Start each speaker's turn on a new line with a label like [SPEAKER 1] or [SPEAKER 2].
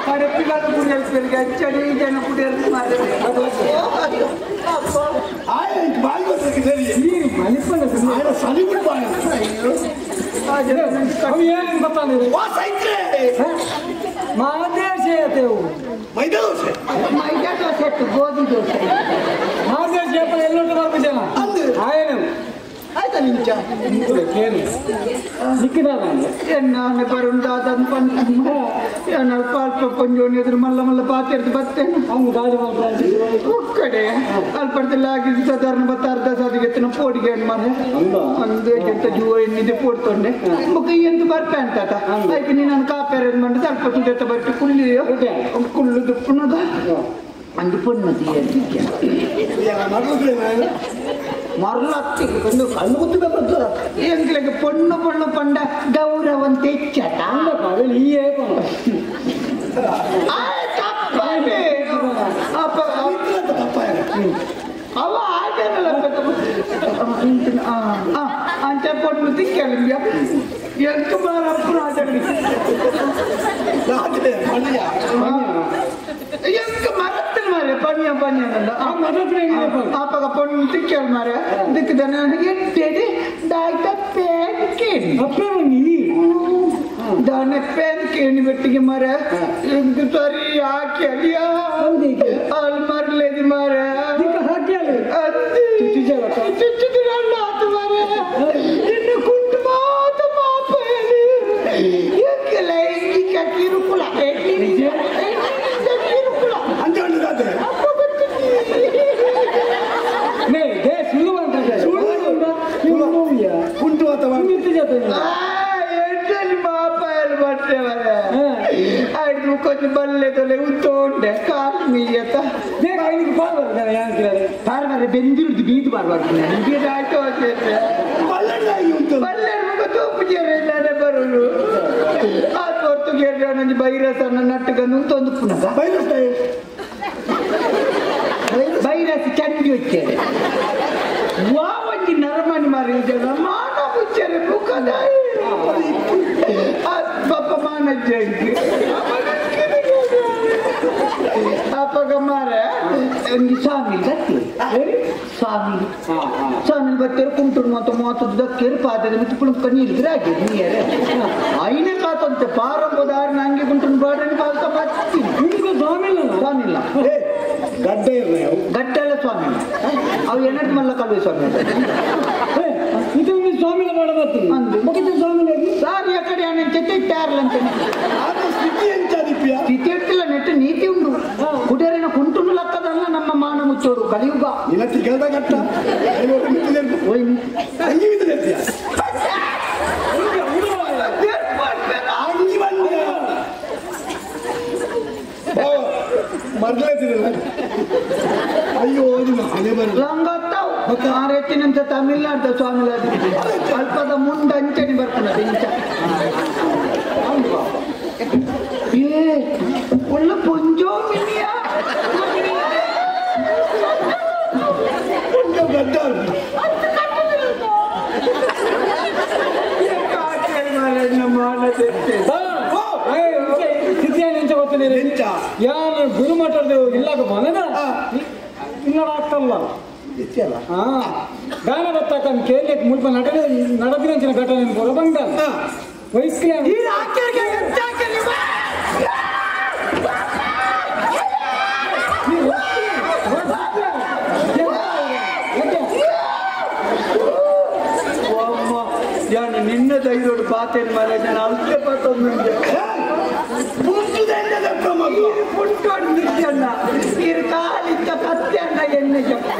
[SPEAKER 1] ಕಡಪಿಗಾಲ ಕುಡಿಯಲ್ ಪೆರ್ಗೆ ಅಚ್ಚಡಿ ಜನ ಕುಡಿಯಲ್ ಮಾರೆ
[SPEAKER 2] ಆಯ್ ಬಾಯಿ ಗೊತ್ತಿದೆ ಸರಿ
[SPEAKER 3] ನೀರು ಮನಿಪಲ್ಲ
[SPEAKER 2] ಆಯನ ಸಲಿಬಿಡ್ ಬಾಯಿ
[SPEAKER 3] ಅವು ಏನು ಗೊತ್ತಾಗಿದೆ
[SPEAKER 2] ವಾ ಸೈತ್ರೆ
[SPEAKER 3] ಮಾದೇಶ ತೇವು
[SPEAKER 2] ಮೈದಾ ದೋಸೆ
[SPEAKER 1] ಮೈದಾ ದೋಸೆ ಗೋಧಿ ದೋಸೆ
[SPEAKER 3] ಮಾದೇಶ ಎಲ್ಲೊಟ್ಟು ಬರ್ಪ ಜನ
[SPEAKER 2] ಅಂದು.
[SPEAKER 3] ಆಯನು
[SPEAKER 2] ಆಯ್ತಾ ನಿಂಚ
[SPEAKER 3] ಕೇನು ಸಿಕ್ಕಿದ
[SPEAKER 1] ಎನ್ನಾನೆ ಬರುಂದಾದನ್ ಪಂಡ ಎನ್ನ ಅಲ್ಪ ಪಂಜೋನಿ ಎದುರು ಮಲ್ಲ ಮಲ್ಲ ಪಾತೆರ್ದು ಬತ್ತೇನೆ
[SPEAKER 3] ಅವ್ನು ಗಾಡಿ ಮಾಡ್ತಾರೆ
[SPEAKER 1] ಒಕ್ಕಡೆ ಅಲ್ಪಡ್ತಿಲ್ಲ ಆಗಿದ್ದು ಸಾಧಾರಣ ಬತ್ತ ಅರ್ಧ ಸಾದಿಗೆ ಎತ್ತಿನ ಪೋಡಿಗೆ ಮನೆ ಅಂದು ಎಂತ ಜೂವ ಎನ್ನಿದೆ ಪೋಡ್ತೊಂಡೆ ಮುಖ ಎಂತ ಬರ್ಪೆ ಅಂತ ಅದಕ್ಕೆ ನೀನು ಕಾಪೇರ ಮಂಡ ಸ್ವಲ್ಪ ತುದೆತ್ತ ಬರ್ಪೆ ಕುಳ್ಳಿ ಕುಳ್ಳು ದುಪ್ಪುನದ ಅಂದು ಪೊಣ್ಣು ಮರಳತ್ತಿ
[SPEAKER 2] ಕಣ್ಣು ಕಣ್ಣು ಗೊತ್ತಿಲ್ಲ ಬರ್ತದ
[SPEAKER 1] ಎಂಕ್ಲೆಗೆ ಪೊಣ್ಣು ಪೊಣ್ಣು ಪಂಡ ಗೌರವಂತ ಹೆಚ್ಚಟ
[SPEAKER 3] ಈಯೇ
[SPEAKER 1] ತಪ್ಪನೆ ಅಪ್ಪ ಅವ ಆಟನಲ್ಲ ಅಂಚ ಪೊಣ್ಣು ತಿಕ್ಕಲಿಂಗ ಎಂಕ ಮಾರಪ್ಪನ ಆಟಡಿ ಎಂಕ ಮರತ್ತಿನ ಮಾರೆ ಪಣ್ಯ ಪಣ್ಯ ಆಪಗ ಪೊಣ್ಣು ತಿಕ್ಕಲ್ ಮಾರೆ ದಿಕ್ಕದನ ಎಟ್ಟೆಡಿ ದಾಯ್ತ ಪೇನ್ ಕೇಳಿ
[SPEAKER 3] ಅಪ್ಪೇ ಬನ್ನಿ
[SPEAKER 1] ದಾನೆ ಪೇನ್ ಕೇಣಿ ಬೆಟ್ಟಿಗೆ ಮಾರೆ ಎಂಕ ಸರಿ ಹಾಕಿ ಅಲಿಯ ಅಲ್ಲಿ ಮರಲೇದಿ ಮಾರೆ
[SPEAKER 3] ಹಾಕಿ ಅಲ್ಲಿ
[SPEAKER 1] ಚುಚ್ಚಿದ್ರಲ್ಲ ಆತು ಮಾರೆ ಇನ್ನು ಕುಂಟು ಮಾತ ಮಾಪ ಹೇಳಿ ಎಂಕ ಲೈಂಗಿಕ ಕಿರುಕುಳ ಕಿರುಕುಳ
[SPEAKER 2] ಅಂತ ಹೇಳಿದಾದೆ
[SPEAKER 1] ಅಪ್ಪ ಗೊತ್ತಿಲ್ಲ
[SPEAKER 2] ಕುಂಟು ಅಥವಾ
[SPEAKER 1] కొంచెం బల్లె తొలే ಉತ್ತೋಂಡೆ ಕಾಲು ಮೀಯತ ಪಾರ್ವಾರೆ ಬೆಂದಿರುದು ಬೀದು ಪಾರ್ವಾರೆ ಆಟೋ ಬಲ್ಲೆ ಮುಖ ತೂಪು ಜೇರೆ ಬರುದು ಆ ಹೊರ್ತು ಗೇರ್ಜಾನಂಜಿ ಬೈರಸನ್ನ ನಟ್ಟುಗನ್ನು ತೊಂದು ಪುನಃ
[SPEAKER 2] ಬೈರಸ್
[SPEAKER 1] ಬೈರಸ್ ಚಂಡಿ వచ్చేది ವಾವಂಜಿ ನರಮನಿ ಮಾರಿ ಜನ ಮಾನ ಮುಚ್ಚರೆ ಮುಖದಾಯಿ ಪಾಪ ಮಾನ ಜಂಕಿ ಅಪ್ಪಗ ಮಾರ ಸ್ವಾಮಿ ದಕ್ಕಿ ಸ್ವಾಮಿ ಸ್ವಾಮಿ ಬತ್ತೇರು ಕುಂಟುರು ಮತ್ತು ಮೂವತ್ತು ದಕ್ಕೇರು ಪಾದದ ಮತ್ತು ಪುಳುಕ ನೀರು ರಾಗಿ ನೀರೇ ಐನೇ ಕಾತಂತೆ ಪಾರಂಬೋದಾರು ನಂಗೆ ಕುಂಟುರು ಬಾಡని ಪಾಲ್ತ ಬತ್ತೀನಿ
[SPEAKER 3] ಸ್ವಾಮಿ
[SPEAKER 1] ಸ್ವಾಮಿ ಇಲ್ಲ
[SPEAKER 2] ಗಡ್ಡೆ
[SPEAKER 1] ಗಡ್ಡೆ ಎಲ್ಲ ಸ್ವಾಮಿ ಅವು ಎನ್ನಟ್ಟು ಮಲ್ಲ ಕಲ್ವೆ ಸ್ವಾಮಿ
[SPEAKER 3] ಇದು ಸ್ವಾಮಿಲ ಮಾಡಬರ್ತೀನಿ
[SPEAKER 1] ಅಂದು
[SPEAKER 3] ಸ್ವಾಮಿ
[SPEAKER 1] ಸಾರಿ ಆ ಕಡೆ ಅಂತೆ ಇಟ್ಟಾರ್ಲಂತೆ
[SPEAKER 2] ಸ್ಥಿತಿ ಎಂತ ದಿಪ್ಯ
[SPEAKER 1] ಸ್ಥಿತಿ ಇರ್ತಿಲ್ಲ ನೆಟ್ಟು ನೀತಿ ಉಂಡು ಕುಟೇರಿನ ಕುಂಟುನು ಲಕ್ಕದಲ್ಲ ನಮ್ಮ ಮಾನ ಮುಚ್ಚೋಡು ಕಲಿಯುಗ
[SPEAKER 2] ನಿನ್ನ ತಿಗಲ್ದ ಕಟ್ಟ ಅಂಗಿ ಬಿದ್ದಿರ್ತೀಯ ಅಂಗಿ ಬಂದ ಮರಲೇತಿರಲ್ಲ ಅಯ್ಯೋ ನಿಮ್ಮ ಹಣೆ ಬರಲ್ಲ
[SPEAKER 1] ಲಂಗತ್ತಾವ್ ಆರೆತ್ತಿನಂತ ತಮಿಳ್ನಾಡ್ದ ಸ್ವಾಮಿ ಅಲ್ಪದ ಮುಂಡ ಅಂಚನೆ ಬರ್ತದೆ ಇಂಚ ಏ ಒಳ್ಳೆ ಪೊಂಜೋ ಮಿನಿಯ
[SPEAKER 2] ಪೊಂಜೋ ಗಡ್ಡ
[SPEAKER 3] ಯಾರು ಗುರು ಮಾತಾಡ್ದೇವು ಇಲ್ಲಾಗ ಮನದ ಇನ್ನಡ ಆಗ್ತಲ್ಲ ಹಾ ಗಾನ ಬತ್ತಾಕ ಕೇಳಲಿಕ್ಕೆ ಮುಲ್ಪ ನಟನೆ ನಡೆದಿರಂಚಿನ ಘಟನೆ ಪೂರ ಬಂದ ವಯಸ್ಸಿನ
[SPEAKER 1] ಯಾನು ನಿನ್ನ ಧೈರ್ಯೋಡು ಪಾತೇನು ಮಾರಾಜ ಅಲ್ತೆ ಪಾತೊಂದು ಪುಂಟು ನಿತ್ಯಣ್ಣ ನೀರು ಕಾಲಿತ್ತ ಪತ್ತೆ ಅಣ್ಣ ಎಣ್ಣೆ ಜಪ್ಪ